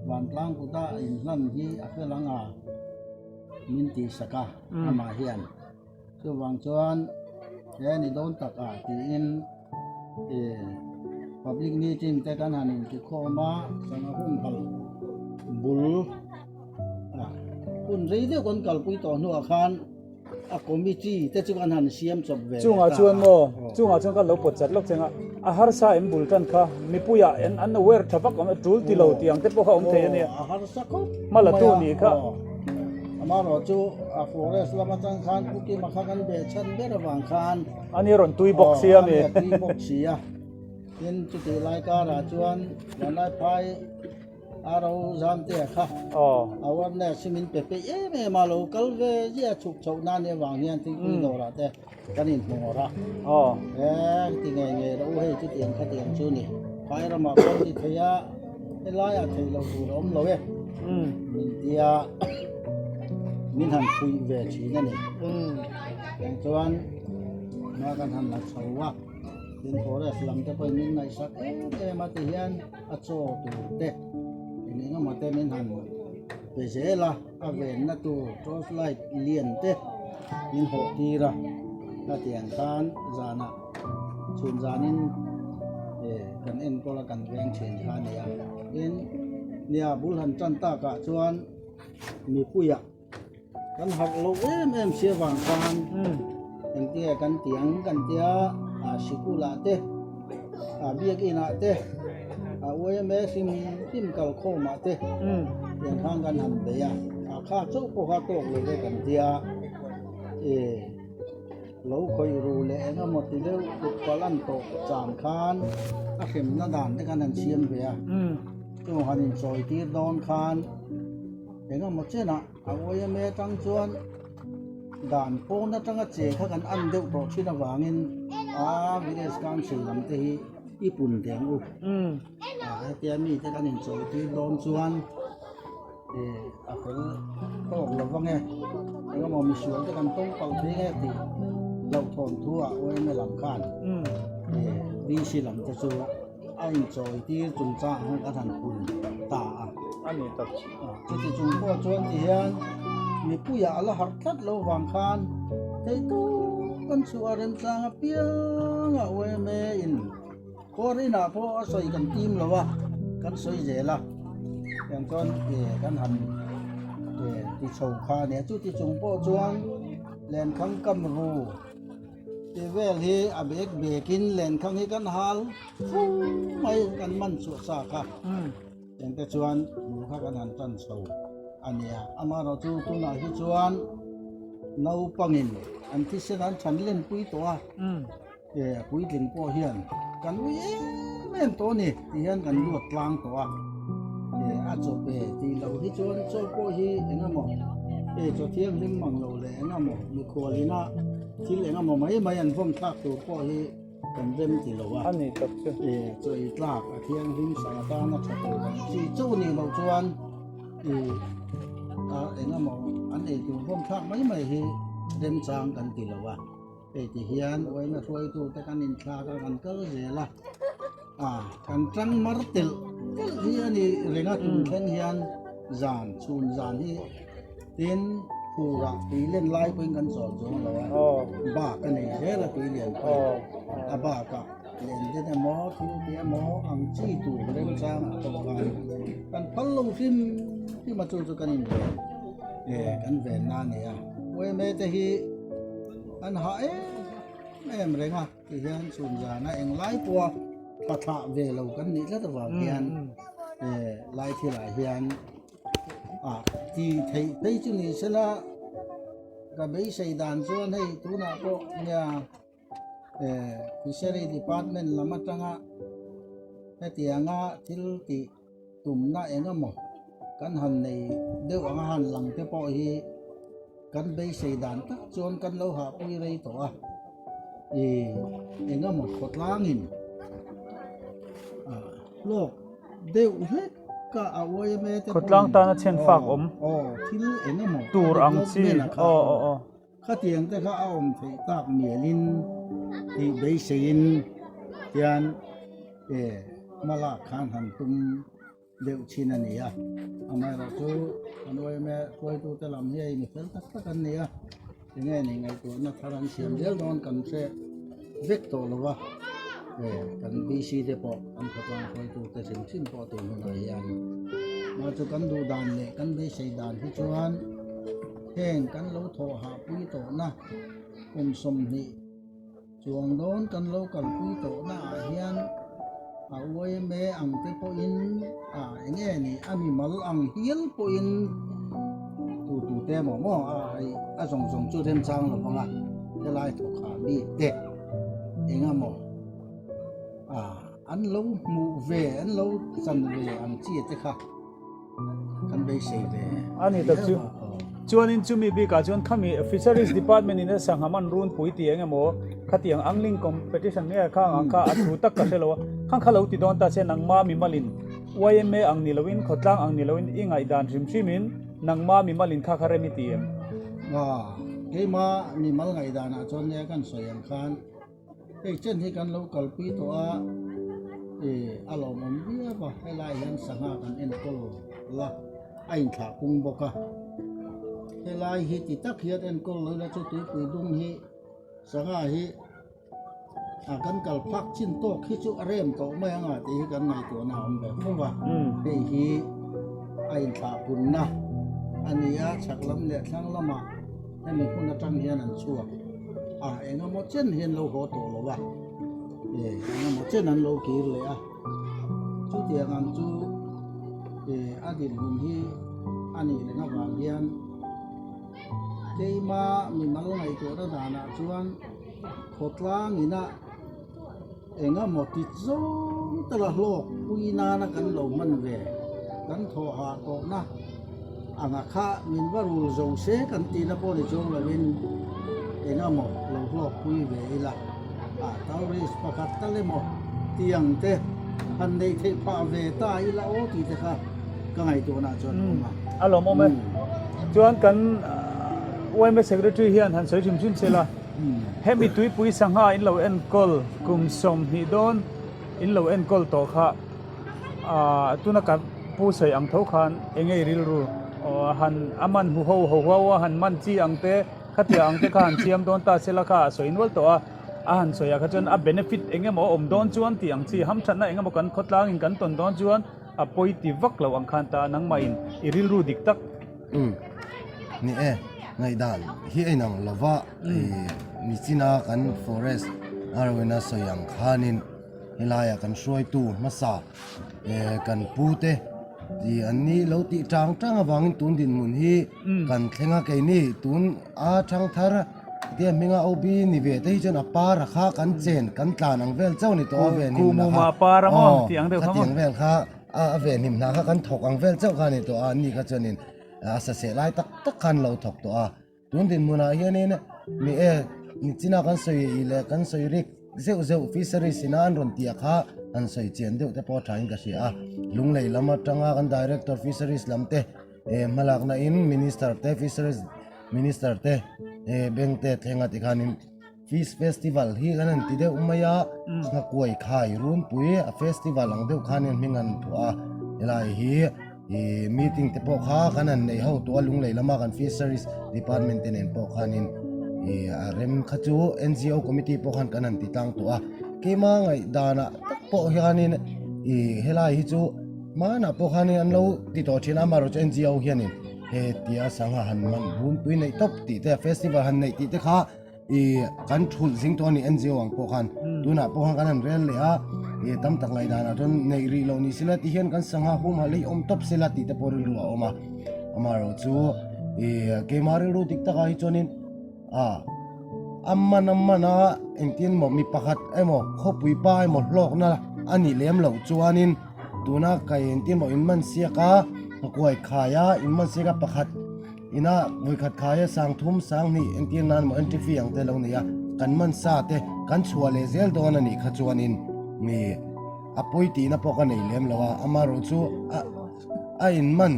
vantlang kuta inhlan hi a fel ang a. min tihsak a amah hian. Chuvang chuan he ni dawn tak ah tiin ih public meeting te kan han intikhawm a, sangha humhalh bul ah hun rei deuh kan kalpui tawh hnuah khan a committee te chu kan han siam chawp ve leh ta a. Chungah chuan maw, chungah chuan kan lo pawt chat lawk cheng a, a harsa em bul tan kha mipuiah an an aware tha vak awm a, tul ti lo tih ang te pawh kha awm thei a nia. A harsa khawp Hma la tu nih kha. Amaherawh chu a forest lam atang khan Pu Kima kha kan beh chhan ber avang khan A ni rawn tui bawk si a mi. Aw, a ni a tui bawk si a. Tin, chutih lai karah chuan Vanlaiphai A ro Zamtea kha awareness hi min pe peih em em a, lo kal ve ziah chhuk chhoh nan i avang hian thingpui dawrah te kan inhmu ngawrh a. He ti ngei ngei rawh u hei chutiang khatiang chu ni. Phai ramah pawh ti thei a, helaiah theih loh tur a awm lo e min tia min han fuih ve thin a ni. Tiang chuan hma kan han la chho a, tin forest lam te pawhin min ngaihsak em em a ti hian. a chaw tur te eng eng emaw te min han pe zel a, a venna tur torch light lian te min hawh tir a, hetiang khan zanah chhun zanin eh kan enkawl a kan veng thin kha a ni a, tin nia bul han tan takah chuan mipuiah Kan harh loh em em si avang khan engtinge kan ti ang kan tia sikul ah te biakin ah te yma hrim hrim kalkhawm ah te tiang khan kan han bei a a kha chauh pawh kha tawk lo ve kan tia lo khawih ru leh eng emaw ti deuh kut palh an tawh chan khan a hremna dan te khan han siam ve a chung han inchawi tir dawn khan. Engemaw chenah a yma atang chuan dan pawn atanga che kha kan an deuh tawh thin avangin a village council lam te hi i pun teh ang u. A hetia mite kan inchawi tir dawn chuan eh a fel tawk lo vang e. Engemaw misual te kan tawng palh thei nge tih hlauhthawn thu ah yma lam khan eh VC lam te chu A inchawi tir chungchang ang kan han pun ta a. A ni tak. Chuti chung pawh chuan ti hian mipuiah a la harh tlat lo vang khan theihtawp kan chhuah a remchang apiang a yma in kawr inah pawh a sawi kan tim lo a, kan sawi zel a. Tiang chuan kan han ti chho kha a nia. Chuti chung pawh chuan lenkhang kam ru. Ti vel hi a bek bekin lenkhang hi kan hal fur mai kan man chhuah sa kha engte chuan bul kha kan han tan chho a nia. Amaherawh chu tunah hi chuan naupangin an thisen an than lenpui tawh a, e puitling pawh hian kan ui em em tawh a ni ti hian kan luat tlang tawh a, e a chaw pe tih loh hi chuan chaw pawh hi eng emaw e chaw thianghlim mang lo leh eng emaw mikhual ina Thil eng emaw mai mai an vawm thlak tur pawh hi kan rem ti lo a. A ni tak chu. E, chaw ei tlak a thianghlim sak atana tha tur ang chi chauh nih loh chuan e, a eng emaw an ei tur vawm thlak mai mai hi remchang kan ti lo a. Hei ti hian uaina hruaitute kan inthlak a, kan kal zel a. A, kan tang mar telh telh hi a ni reng a, tun thleng hian zan, chhun zan hi tin phurah tui len lai pawhin kan chawl chuang lo a, bak a nei zel a tui lian pawhin a bakah len den emaw thil te emaw ang chi tur remchang ah pawh khan kan phal lo hrim hrim a chu chu kan inven e kan venna a ni a, yma te hi an hah em em reng a. Ti hian chhun zana englai pawha tha thlah ve lo kan nih tlat avang hian lai thilah hian ah ti theih phei chu ni sela ka beisei dan chuan hei tunah pawh nia fishery department lam atanga hetianga thil tih tumna eng emaw kan han nei deuh anga han lang te pawh hi kan beisei dan tak chuan kan lo hahpui rei tawh a ih eng emaw khawtlangin ah hlawk deuh hlek a a yma te pawhin Khawtlang tana chhen fak awm aw thil eng emaw tur ang chi aw aw aw. Khatiang te kha a awm theih tak mialin tih beiseiin hian e hma lak khan han tum deuh thin a ni a. Amaherawhchu kan yma hruaitute lam hi a in fel tak tak an ni a, enge ni ngaihtuahna thar an siam zel dawn kan hre vek tawh lo va, kan VC te pawh kan khawtlang hruaitute hrim hrim pawh tun hunah hian mah chu kan duh dan leh kan beisei dan hi chuan heng kan lo thawh hahpui tawhna kum 20 Chuang dawn kan lo kalpui tawhna ah hian a yma ang te pawhin a enge ni a mimal ang hial pawhin tu tu te emaw maw a hei a zawng zawng chu remchang lo vang a helai thawkha bik te eng emaw a an lo hmuh ve an lo chan ve ang chi te kha. Kan beisei ve. A ni tak chu. Chuanin chumi bikah chuan khami Fisheries Department in a sangha man runpui tih eng emaw khatiang angling competition nge kha ang kha a thu tak ka hre lo a, khang kha lo ti dawn ta che nangma mimalin yma ang ni loin khawtlang ang ni loin i ngaihdan hrim hrimin nangma mimalin kha kha rem i ti em? Aw, keima mimal ngaihdanah chuan nia kan sawi ang khan Hei chen hi kan lo kalpui tawh a, ih a lawmawm viau a, helai hian sangha kan enkawl la, a inthlah pung bawk a. Helai hi ti tak hian enkawl lo ila chu tuipui dung hi sangha hi a kan kal phak chin tawk hi chu a rem tawh mai ang a tih hi kan ngaihtuahna a awm ve fo a. Hei hi a inthlah punna a ni a, chhak lam leh thlang lamah. Hemi hmun atang hian an chhuak a, eng emaw chen hi an lo haw tawh lo a, eh eng emaw chen an lo kir leh a, chutiang ang chu eh a dinhmun hi a nih reng avang hian keima mimal ngaihtuahna danah chuan khawtlang inah eng emaw ti zawng tala hlawk pui nana kan lo hman ve, kan thawh hah tawhna anga kha min va rul zo se kan tihna pawh ni chuang lovin eng emaw lo hlawk pui ve ila, ah tourist pakhat tal emaw tiang te han neih theih phah ve ta ila aw tih te kha ka ngaihtuahna chuan a awm a. A lawmawm e. Chuan kan yma Secretary hian han sawi hrim hrim se la. Hemi tuipui sangha in lo enkawl kum 20 dawn in lo enkawl tawh kha ah tuna ka pu sawi ang tho khan eng nge rilru han a man hu ho ho huau a han man chi ang te khatia ang te kha han siam dawn ta sela kha a sawi nual tawh a a han sawi ah kha chuan a benefit eng emaw a awm dawn chuan tih ang chi hamthatna eng emaw kan khawtlang in kan tawn dawn chuan a pawi ti vak lo ang khan ta nangmah in i rilru dik tak. Umm ni e, ngaihdan hi a inang lo va, ih nichina kan forest a rawina sawi ang khanin helaiah kan hruaitu hmasa eh kan pu te tih an ni lo tih tang tang avangin tun dinhmun hi kan thleng a keini tun a thangthar tia hminga OB ni ve te hi chuan a par a kha kan chen kan tlan ang vel chauh ni tawh a ve hnim na kha aw khatiang vel kha. A ve hnim hna kha kan thawk ang vel chauh kha a ni tawh a, ani kha chuanin a saseh lai tak tak khan lo thawk tawh a. Tun dinhmunah hianin ni e, nichina kan sawi leh kan sawi rik zeuh zeuh fisheries ina an rawn tih kha han sawi chian deuh te pawh a thain ka hria a. Lunglei lam atanga kan director fisheries lam te eh hmalakna in minister te fisheries minister te eh bank te thlenga tikhanin Fish festival hi kan han ti deuh mai a, nghakuai khai runpui a festival ang deuh khan hming an phuah a, helai hi ih meeting te pawh kha kan han nei ho tawh a lunglei lama kan fisheries department te nen pawh khanin ih a rem kha chu N_G_O committee pawh khan kan han ti tlang tawh a, keima ngaih danah tak pawh hianin ih helai hi chu hmanah pawh khanin an lo ti tawh thin a amaherawhchu N_G_O hianin he tia sangha han man runpui neih tawp tih te festival han neih tih te kha. I kan thulh zing tawh a ni NGO ang pawh khan tunah pawh khan kan han rel leh a i tam tak ngaih danah chuan neih rih loh ni sela ti hian kan sangha humhalh hi awm tawp sela tih te pawh rilru a awm a amaherawh chu i keimah rilru dik takah hi chuanin a a man a man a engtin maw mi pakhat emaw khawpui pa emaw hlawkna a nih lem loh chuanin tuna kai engtin maw inman siak a kuai khai a inman siak a pakhat. Ina vawikhat khaia 3000 20 entir nan maw entry fee ang te lo nei a, kan man sa te kan chhuah leh zel dawn a nih kha chuanin mi a pawi tihna pawh ka nei lem lo a, amaherawh chu a a in man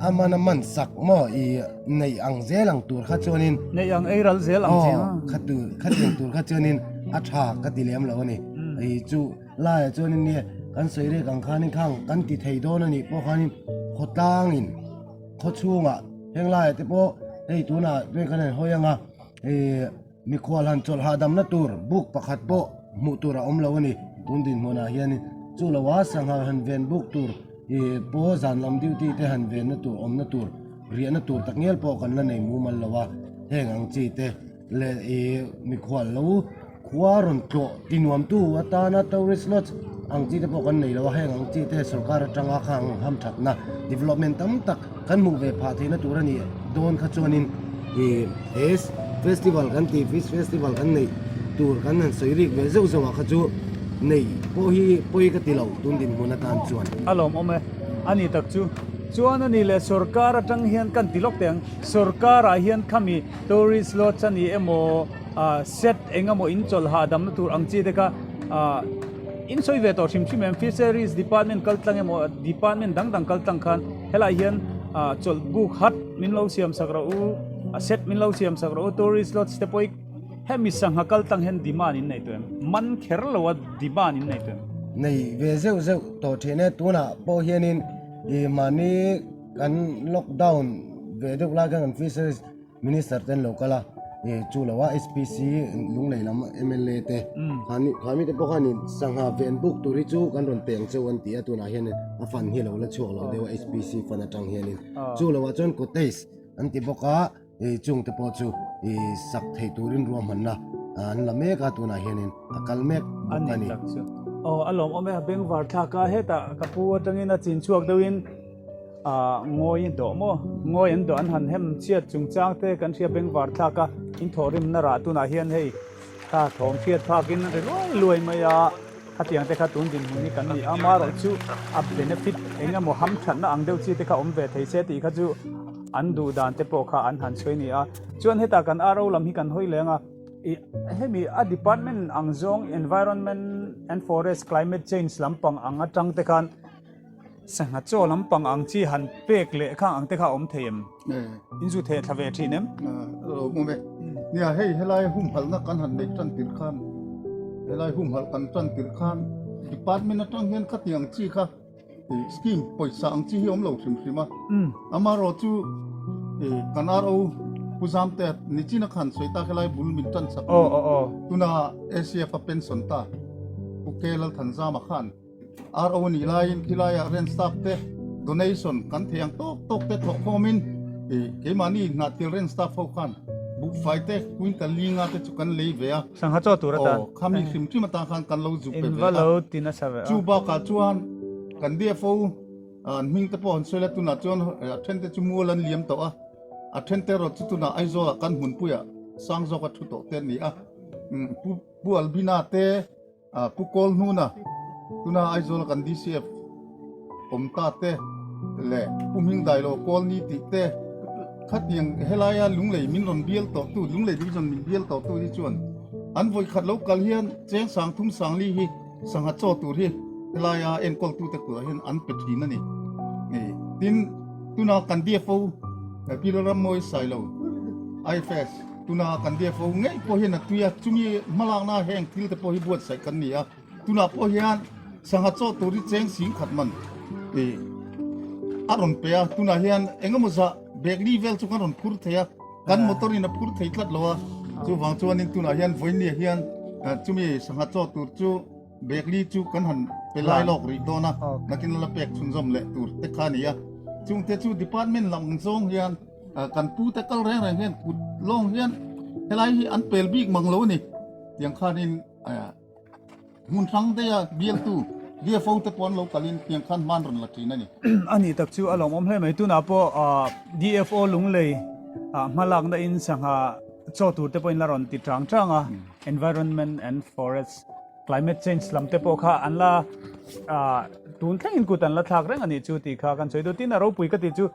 a man a man sak maw i neih ang zel ang tur kha chuanin Neih ang ei ral zel ang chi a. Aw kha tur khatiang tur kha chuanin a tha ka ti lem lo a ni, i chu laiah chuanin nia. Kan sawi rek ang khanin khang kan ti thei dawn a nih pawh khanin khawtlangin khaw chhungah heng laiah te pawh hei tunah veng khan an hawi ang a, ih mikhual han chawlh hahdamna tur buk pakhat pawh hmuh tur a awm lo a ni. Tun dinhmunah hianin chu lo a sangha han ven buk tur ih pawh zan lam duty te han venna tur awmna tur riahna tur takngial pawh kan la nei mumal lo a, heng ang chi te leh ih mikhual lo Khua rawn tlawh ti nuamtu atana tourist lodge ang chi te pawh kan nei lo a, heng ang chi te sorkar atanga khang hamthatna development tam tak kan hmuh ve phah theihna tur a nih dawn kha chuanin ih he festival kan tih fish festival kan neih tur kan han sawi rik ve zeuh zeuh ah kha chu neih pawh hi pawi ka ti lo tun dinhmun atan chuan. A lawmawm e, a ni tak chu. Chuan a ni leh sorkar atang hian kan ti lawk teh ang, sorkar ah hian khami tourist lodge a ni emaw, Set eng emaw in chawlh hahdamna tur ang chi te kha in sawi ve tawh hrim hrim em? Fisheries department kal tlang emaw department dang dang kal tlang khan helai hian chawlh buk hat min lo siam sak rawh u, set min lo siam sak rawh u, tourist lodge te pawh hemi sangha kal tlang hian demand in nei tawh em? Man kher lo a demand in nei tawh em? Nei ve zeuh zeuh tawh thin e, tunah pawh hianin ih mahni kan lockdown ve deuh lai khan kan fisheries Minister te an lo kal a, ih chu lo a SPC Lunglei lam mla te khami khami te pawh khanin sangha ven buk tur hi chu kan rawn pe ang cheu an ti a tunah hianin a fund hi a lo la chhuak lo deuh a SPC fund atang hianin chu lo ah chuan cottage an ti bawk a ih chung te pawh chu ih sak theih turin ruahmanna an la mek a tunah hianin a kal mek bawk a ni. Aw a lawmawm e a bengvar thlak a hetah ka pu atangin a chin chhuak deuhin. Ah ngawi dawh maw? Ngawi an dawh an han hem chhiat chungchang te kan hria bengvar thlak a, in thawhrimna rah tunah hian hei kha thawm hriat phakin ri luai luai mai a, khatiang te kha tun dinhmun hi kan ni a, amaherawhchu a benefit eng emaw hamthatna ang deuh chi te kha awm ve thei se tih kha chu an duh dan te pawh kha an han sawi ni a. Chuan hetah kan RO lam hi kan hawi leng a, ih hemi a department ang zawng environment and forest climate change lampang ang atang te khan Sangha chaw lampang ang chi han pek leh khang ang te kha a awm thei em? In zu theh thla ve thin em? Lo awm e. Nia hei helai humhalhna kan han neih tan tirh khan helai humhalh kan tan tirh khan department atang hian khatiang chi kha scheme pawisa ang chi hi awm lo hrim hrim a. Amaherawh chu kan RO Pu Zamte nichina khan sawi tak helai bul min tan sak tuna ACF a pension ta Pu K Lalthanzama khan RO nih laiin khilaiah rent staff te donation kan thei ang tawk tawk te thawh khawmin ih keimahni hnahthil rent staff ho khan buhfai te quintal linga te chu kan lei ve a. Sangha chaw tur atan. Aw, khami hrim hrim atan khan kan lo zuk pe ve a. In va lo ti nasa ve a. Chu bakah chuan kan DFO an hming te pawh an sawi la tunah chuan a then te chu mual an liam tawh a, a then te erawh chu tunah Aizawlah kan hmunpuiah sang zawka thu tawh te an ni a. Pu Albina te Pu Kawl Hnuna, tuna Aizawl kan DCF awm ta te leh Pu Hming Dailo Kawl ni tih te khatiang helaia Lunglei min rawn bial tawhtu, Lunglei Division min bial tawhtu hi chuan an vawikhat lo kal hian cheng sang thum sang li hi sangha chaw tur hi helaia enkawltute kutah hian an pe thin a ni. Tin, tuna kan DFO Pi Lalrammawi Sailo, IFS, Tuna kan DFO ngei pawh hian a tui a, chumi hmalakna heng thil te pawh hi buatsaih kan ni a. Tunah pawh hian sangha chaw tur hi cheng sing khat man ih a rawn pe a, tunah hian eng emaw zah bag li vel chu kan rawn phur thei a, kan motor in a phur thei tlat lo a, chuvang chuanin tunah hian vawinia hian chumi sangha chaw tur chu bag li chu kan han pe lai lawk rih dawn a, nakin la pek chhunzawm leh tur te kha a ni a. Chungte chu department lam zawng hian Kan pu te kal reng reng hian kut lawng hian helai hi an pel bik mang lo a ni. Tiang khanin hmun hrang daia bialtu DFO te pawh an lo kalin tiang khan hman rawn la thin a ni. A nih tak chu a lawmawm hle mai. Tunah pawh DFO Lunglei hmalakna in sangha chaw tur te pawhin la rawn ti chang chang a, Environment and Forest Climate change lam te pawh kha an la tun thlengin kut an la thlak reng a nih chu tih kha kan sawi duh. Tin a ropui ka tih chu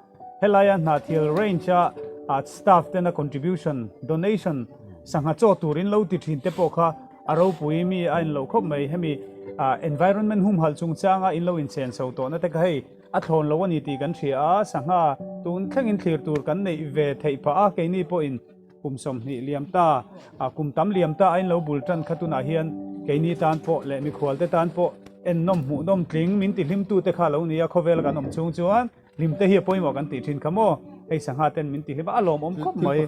Helaia Hnahthial Range a staff tena contribution, donation, sangha chaw turin lo ti thin te pawh kha a ropui mi a inloh khawp mai. Hemi environment humhalh chungchanga in lo inchen chho tawhna te kha hei a thlawn lo a ni tih kan hria a, sangha tun thlengin thlir tur kan neih ve theih phah a, keini pawhin Kum 20 liam ta, kum tam liam ta a in lo bul tan kha tunah hian keini tan pawh leh mikhual te tan pawh. Ennawm hmuhnawm tling min tihlimtu te kha lo nia khawvel kan awm chhung chuan hlim te hi a pawimawh kan tih thin kha maw hei sangha ten min tihlim a a lawmawm khawp mai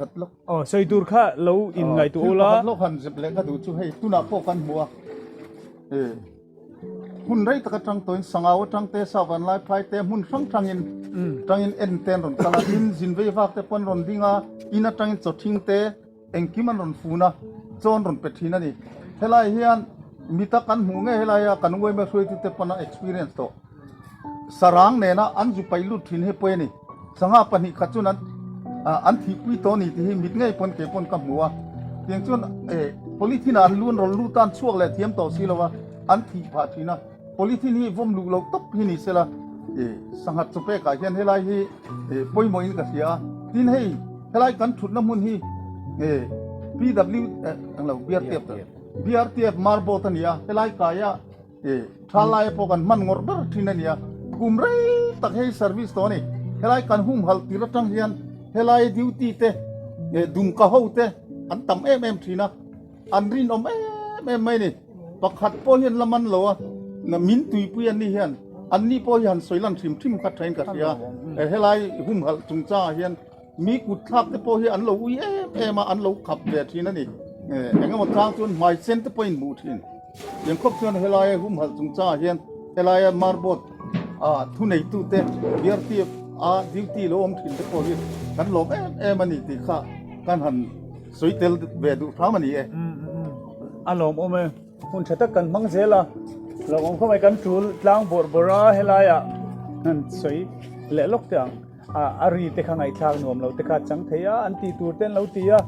aw sawi tur kha lo in ngaihtuah ula. Thil pakhat lawk han zep leh ka duh chu hei tunah pawh kan hmu a hmun rei tak atang tawhin sangau atang te savan lai phai te hmun hrang hrangin tangin en te an rawn kal a tin zin vei vak te pawh an rawn ding a in atangin chawthing te Engkim an rawn fun a, chaw an rawn pe thin a ni. Helai hian mita kan hmuh nge helai a kan uaima hruaitute pawn a experience tawh. Sarang nena an zu paih lut thin hi pawi a ni. Sangha pahnih khat chuan an an thihpui tawh a ni tih hi mit ngei pawn kei pawn ka hmu a. Tiang chuan polythene ah an lu an rawn lut a, an chhuak leh thiam tawh si lo a, an thih phah thin a. Polythene hi vawm luh loh tawp hi ni sela sangha chaw pekah hian helai hi pawimawhin ka hria a, tin hei helai kan thutna hmun hi PW englo BRTF BRTF marboat a ni a, helai kaia tha laia pawh kan hman ngawrh ber thin a ni a, kum rei tak hei service tawh a ni, helai kan humhalh tir atang hian helai duty te dumka ho te an tam em em thin a. An rinawm em em mai ni. Pakhat pawh hian la man lo a, min tuipui an ni hian an ni pawh hi han sawi lan hrim hrim kha thain ka hria. Helai humhalh chungchangah hian mi kut thlak te pawh hi an lo ui em em a, an lo khap ve thin a ni. Engemaw chang chuan hmai sen te pawhin hmuh thin. Tiang khawp chuan helaia humhalh chungchangah hian helaia marboat a thuneitute BRTF a duty lo awm thin te pawh hi kan lawm em em a ni tih kha kan han Sawi tel ve duh hram a ni e. A lawmawm e. Hun tha tak kan hmang zel a. Lawmawm khawp mai kan tul tlang bawrh bawrh a helaiah han sawi leh lawk teh ang. A ri te kha ngaihthlak nuam lo te kha chang thei a, an tih tur te an lo ti a,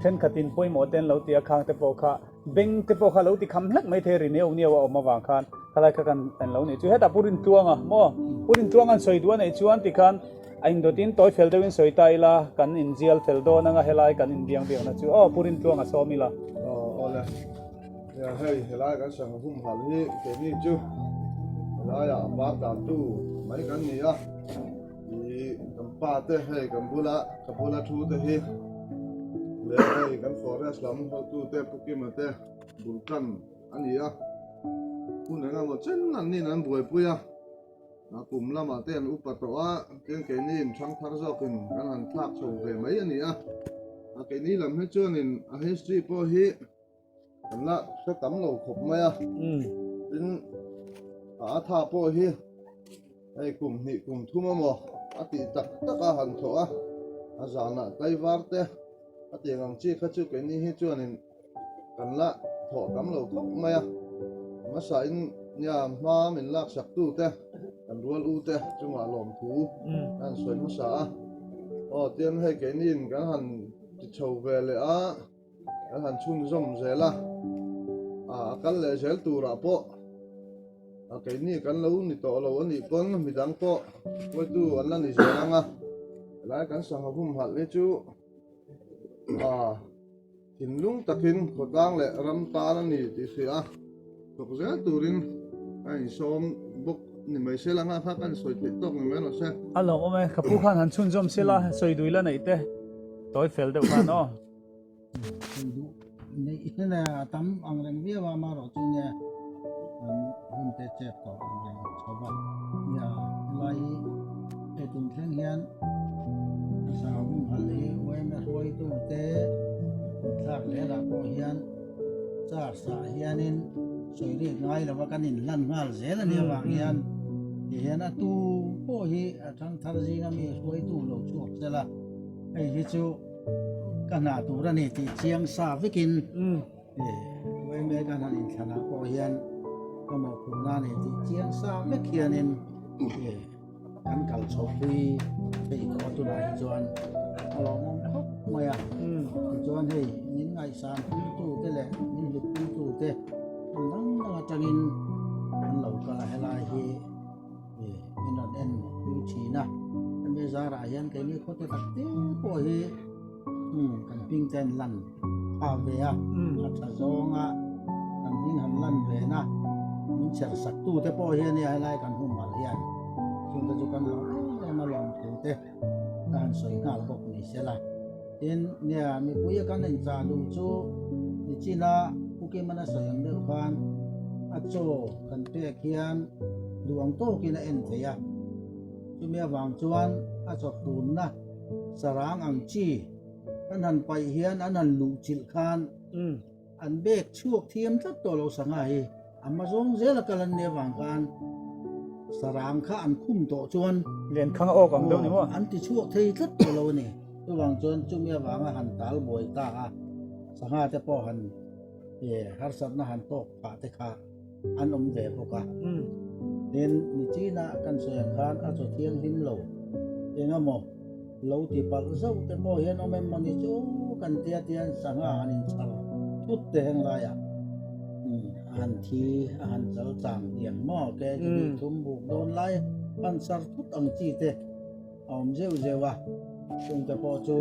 thenkhatin pawimawh te an lo ti a, khang te pawh kha Beng te pawh kha lo ti kham hlek mai thei ri neu neu a awm avang khan khalai kha kan en lo nih chu hetah Pu Rintluanga maw Pu Rintluanga an sawi duh a neih chuan tikhan a indawt in tawi fel deuhin sawi ta ila kan inzial fel dawn anga helai kan inbiang biakna chu aw Pu Rintluanga sawm ila. Aw awle nia hei helai kan sangha humhalh hi keini chu helaiah a par dantu mai kan ni a. Ih kan pa te hei kan bula ka bula thu te hi leh hei kan forest lam hotu te Pu Kima te bul tan a ni a hun eng emaw chen an nin an buaipui a a kum lamah te an upa tawh a tin keini in thang thar zawkin kan han thlak chho ve mai a ni a a keini lam hi chuanin a history pawh hi Kan la hre tam lo khawp mai a, tin a atha pawh hi hei kum hnih kum thum emaw a tih tak tak a han thawh a, a zanah tlaivar te a tiang ang chi kha chu keini hi chuanin kan la thawh tam lo khawp mai a, hmasa in nia hma min laksak tu te kan rual u te chungah lawmthu kan sawi hmasa a, aw tin hei keini in kan han ti chho ve leh a. Kan han chhunzawm zel a, a kal leh zel turah pawh a keini kan lo ni tawh lo a nih pawn midang pawh hruaitu an la ni zel ang a, helai kan sangha humhalh hi chu a thinlung takin khawtlang leh ram tan a ni tih hria a, thawk zel turin a insawm bawk ni mai se la nghah kha kan sawi theih tawk ni mai rawh se. A lawmawm e, ka pu khan han chhunzawm sela sawi dui la neih te tawi fel deuh khan aw. Sawi duh neih hian a tam ang reng viau a, amaherawh chu nia kan hun te chep tawh ang reng chho va. Nia helai hi hei tun thleng hian sangha humhalh hi yma hruaitu te inthlak zelah pawh hian charge ah hianin sawi rik ngai lova kan inhlan nghal zel a nih avang hian ti hian a tu pawh hi a thangthar zinga mi hruaitu lo chhuak sela hei hi chu Ka hna tur a ni tih chiang sa vekin yma kan han inthlanah pawh hian ka mawhphurhna a ni tih chiang sa vek hianin kan kal chhohpui thei tawh a tunah hi chuan a lawmawm khawp mai a. Tichuan hei min ngaihsan puitute leh min hlut puitute hmun dang dang atangin an lo kal a helai hi. Min rawn en pui thin a, hemi zarah hian keini khawte tak te pawh hi kan hming te an lan phah ve a, a tha zawnga kan hming han lan ve na min chher sak tu te pawh hi a nia helai kan humhalh hian chungte chu kan lo em em a lawmthu te ka han sawi nghal bawk ni sela. Tin, nia mipui a kan inchah duh chu nichina Pu Kimana sawi ang deuh khan. A chaw kan pek hian duh ang tawkin a en thei a, chumi avang chuan a chaw funna sarang ang chi kan han paih hian an han luh chilh khan an bek chhuak thiam tlat tawh lo sangha hi a hma zawng zel a kal an nih avang khan sarang kha an khum tawh chuan Lian khang a awk ang deuh ni maw? An ti chhuak thei tlat tawh lo a ni. Chuvang chuan chumi avanga han tal buai ta a, sangha te pawh han harsatna han tawk phah te kha an awm ve bawk a. Tin, nichina kan sawi ang khan a chaw thianghlim lo eng emaw lo ti palh zauh te pawh hian awm em mawni chu kan tia tian sangha han inchhar thut te heng laiah a han thi a han chal chang tiang maw ke chi hnih thum buk dawn lai han sar thut ang chi te a awm zeuh zeuh a. Chungte pawh chu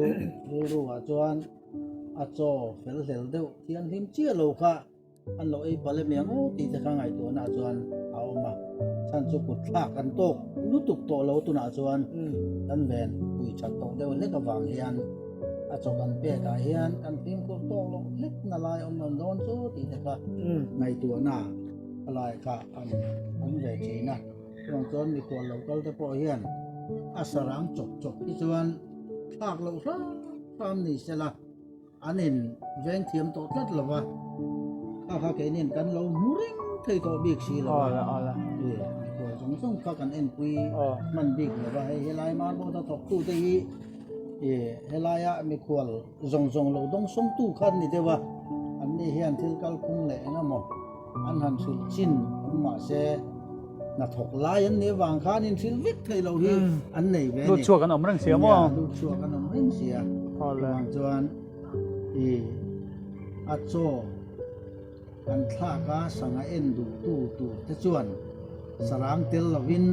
rilru ah chuan a chaw fel hlel deuh thianghlim chiah lo kha an lo ei palh em em aw tih te kha ngaihtuahna ah chuan a awm a, chhan chu kut thlak an tawk lutuk tawh lo tunah chuan kan ven pui that tawh deuh hlek avang hian a chaw kan pek ah hian kan fimkhur tawk loh hlek na lai awm lo dawn chu tih te kha ngaihtuahna a lai kha an awm ve thin a, chuvang chuan mikhual lo kal te pawh hian a sarang chawp chawp hi chuan thlak loh hram hram ni sela an in veng thiam tawh tlat lo va, kha kha keinin kan lo hmu reng thei tawh bik si lo a, mikhual zawng zawng kha kan enpui hman bik lo va, hei helai Marbawta thawktute hi helaia mikhual zawng zawng lo dawng sawngtu kha an ni deuh a, anni hian thil kalphung leh eng emaw an han hrilh chin awm mahse hnathawk lai an nih avang khan inhrilh vek theih loh hi an nei ve a ni. Lut chhuak an awm reng sia maw? Nia, lut chhuak an awm reng sia. Chuvang chuan i a chaw kan thlak a sangha en duhtu tur te chuan sarang tel lovin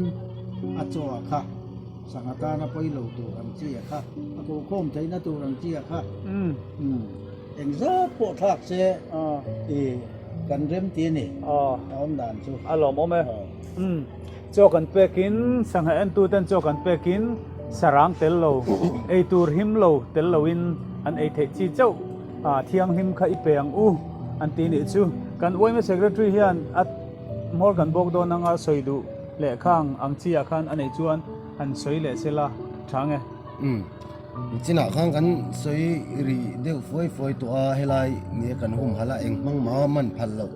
a chaw a kha sangha tana pawi lo tur ang chi a kha a kokhawm theihna tur ang chi a kha. Engzat pawh thlak se i kan rem ti a ni a awm dan chu. A lawmawm e. Chaw kan pekin sangha entu ten chaw kan pekin sarang tel lo, ei tur him lo tel loin an ei theih chi chauh thianghlim kha i pe ang u an ti nih chu. Kan yma Secretary hian a hmawr kan bawk dawn anga sawi duh leh khang ang chi ah khan a neih chuan han sawi leh sela tha nge. Nichinah khan kan sawi rih deuh fuai fuai tawh a, helai nia kan humhalh a, eng hmang mah man phal loh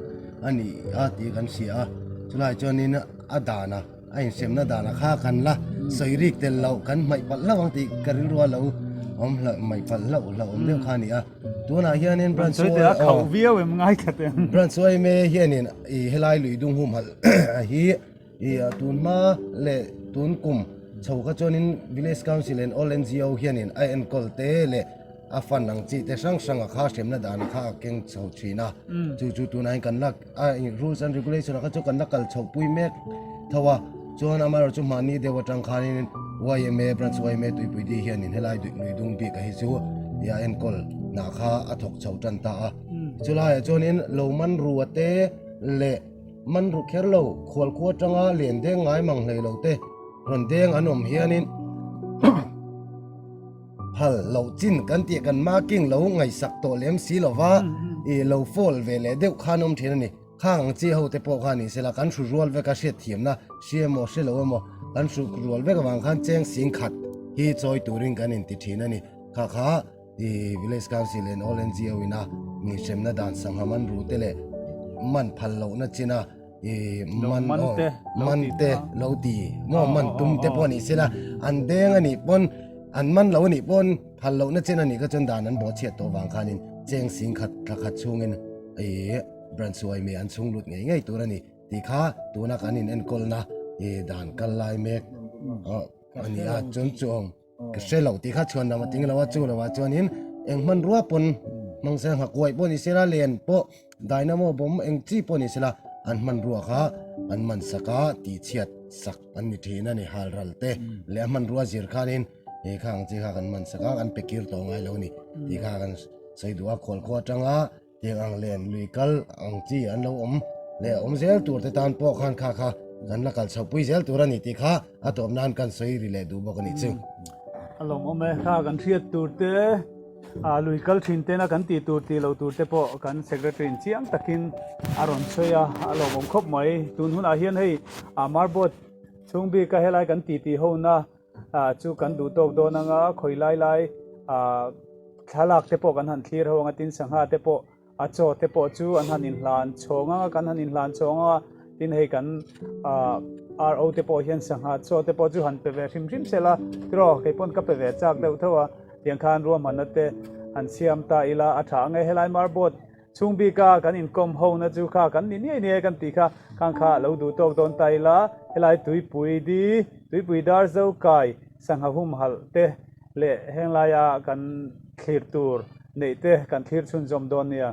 a ni a tih kan hria a, chulai chuanin a dana a inhremna dana kha kan la sawi rik tel loh kan hmaih palh hlauh ang tih ka rilru a lo awm hlauh hmaih palh hlauh hlauh awm deuh kha a ni a, tunah hianin branch branch yma hianin ih helai lui dung humhalh hi. I tun hma leh tun kum chho kha chuanin Village Council and all NGO hianin a enkawl te leh a fund ang chi te hrang hrang a kha hremna dan a kha a keng chho thin a. Chu chu tunah hian kan la a rules and regulation a kha chu kan la kal chho pui mek tho a. Chuan amaherawh chu mahni deuh atang khanin yma branch yma tuipui di hianin helai lui dung bik a hi chu i a enkawl nah kha a thawk chho tan ta a. Chulaiah chuanin lo man rua te leh Man ru kher lo, khual khua atanga len deng ngai mang hlei lo te rawn deng an awm hianin phal loh chin kan tih kan marking lo ngaihsak tawh lem si lo va, ih lo fall ve leh deuh khan awm thin a ni. Khang ang chi ho te pawh kha ni sela kan hru rual vek a hriatthiamna hria emaw hre lo emaw kan hru rual vek avang khan cheng sing khat hi chawi turin kan inti thin a ni. Kha kha. I Village Council and all NGO ina mi hremna dan sangha man ru te leh man phal lohna china i man man te lo ti maw man tum te pawh ni sela an deng a nih pawn an man lo a nih pawn phal lohna chin a nih kha chuan dan an bawh chhiat tawh vang khanin cheng sing khat thla khat chhungin i branch huai mi an chhung lut ngei ngei tur a ni tih kha tuna kan in enkawlna i dan kal lai mek a ni a chuan chuang. Ka hre lo tih kha chhuan lam a ting lo a, chu lo ah chuanin eng hmanrua pawn hmang se nghakuai pawh ni sela len pawh dynamo bomb eng chi pawh ni sela an hmanrua kha an man sak a tih chhiat sak an ni thin a ni hal ral te leh a hmanrua zir khanin he kha ang chi kha kan man sak a kan pe kir tawh ngai lo a ni tih kha kan sawi duh a khualkhua atanga Tiang ang len lui kal ang chi an lo awm leh awm zel tur te tan pawh khan kha kha kan la kal chhoh pui zel tur a ni tih kha a tawp nan kan sawi ri leh duh bawk a nih chu. A lawmawm e, kha kan hriat tur te Lui kal thin tena kan tih tur tih loh tur te pawh kan secretary in chiang takin a rawn sawi a, a lawmawm khawp mai. Tun hunah hian hei marboard chhung bika helai kan titi hona chu kan duh tawk dawn anga khawi lai lai thlalak te pawh kan han thlir ho anga tin sangha te pawh A chaw te pawh chu an han inhlan chhawng anga kan han inhlan chhawng anga tin hei kan RO te pawh hian sangha chaw te pawh chu han pe ve hrim hrim sela tiraw kei pawn ka pe ve chak deuh tho a tiang khan ruahmanna te han siam ta ila a tha ang e helai marboard chhung bika kan inkawm ho na chu kha kan ni niai niai kan tih kha khang kha lo duh tawk dawn ta ila helai tuipui di tuipui dar zo kai sangha humhalh te leh heng laia kan thlir tur neih te kan thlir chhunzawm dawn nia.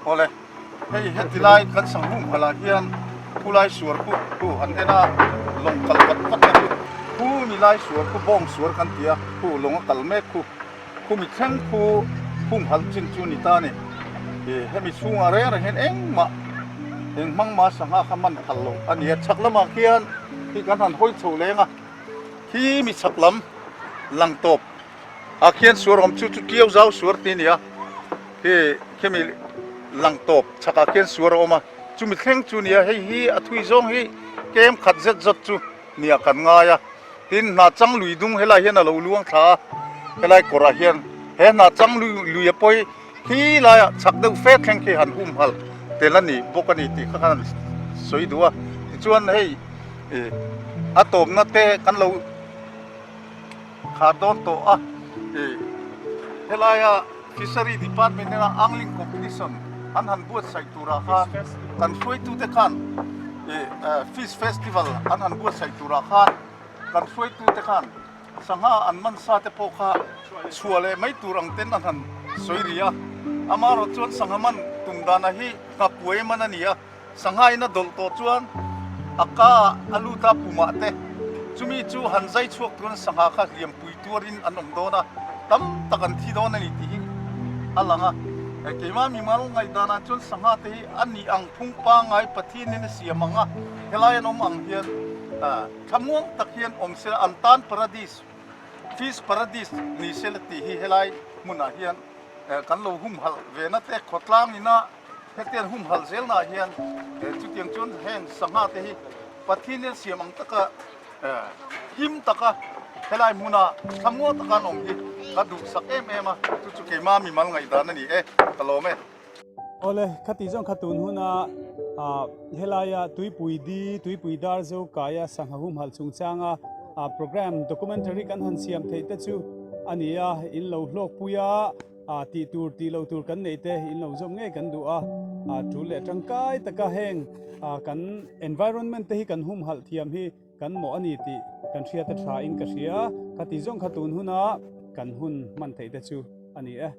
Awle, hei heti lai kan sanghum phalah hian khulai suar khu khu han en a, lawng kal vat vat na khu, khu mi lai suar khu bawng suar kan ti a, khu lawng a kal mek khu, khu mi thleng khu humhalh chin chu ni ta a ni. Ih hemi chhungah reng reng hian engmah eng hmang mah sangha kha man phal lo a ni a, chhak lamah khian khi kan han hawi chho leng a, khi mi chhak lam lang tawp. Ah khian suar awm chu chu kiau zau suar tih a ni a, khi khimi lang tawp chhakah khian suar a awm a, chumi thleng chu a ni a, hei hi a thui zawng hi kem khat zet zawt chu nia kan ngai a, tin hna chang lui dung helai hian a lo luang thla a, helai kawrah hian he hna chang lui lui a pawi khi laiah chhak deuh fe thleng khi han humhalh tel a ni bawk a ni tih kha khan sawi duh a, tichuan hei ih a tawpna te kan lo. Khar dawn tawh a ih helaia Fishery Department nena Angling Competition an han buatsaih turah khan kan hruaitute khan ih Fish Festival an han buatsaih turah khan kan hruaitute khan sangha an man sa te pawh kha chhuah leh mai tur ang ten an han sawi ri a, amaherawh chuan sangha man tum dana hi nghakuai man a ni a. Sangha in a dawlh tawh chuan a ka ah a lut a pumah te chumi chu han zai chhuak turin sangha kha hliampui tuarin an awm dawn a, tam tak an thi dawn a ni tih hi a lang a. Keimah mimal ngaihdanah chuan sangha te hi a nih ang phung pangngai Pathianin a siam ang a, helai an awm ang hian thlamuang tak hian awm sela an tan paradis, fish paradis ni sela tih hi helai hmunah hian kan lo humhalh ve na te khawtlang ina hetiang humhalh zelnaah hian chutiang chuan heng sangha te hi Pathianin a siam ang taka Him taka helai hmuna thlamuang taka an awm hi ka duhsak em em a, chu chu keimah mimal ngaihdan a ni e, ka lawm e. Awle, khati zawng kha tun huna helaia Tuipui Di, Tuipui Dar Zo Kaia Sangha Humhalh chungchanga program documentary kan han siam theih te chu a ni a, in lo hlawkpui a, tih tur tih loh tur kan neih te in lo zawm ngei kan duh a, tul leh tangkai taka heng kan environment te hi kan humhalh thiam hi kan mawh a ni tih kan hriat a tha in ka hria, khati zawng kha tun huna kan hun hman theih te chu a ni e.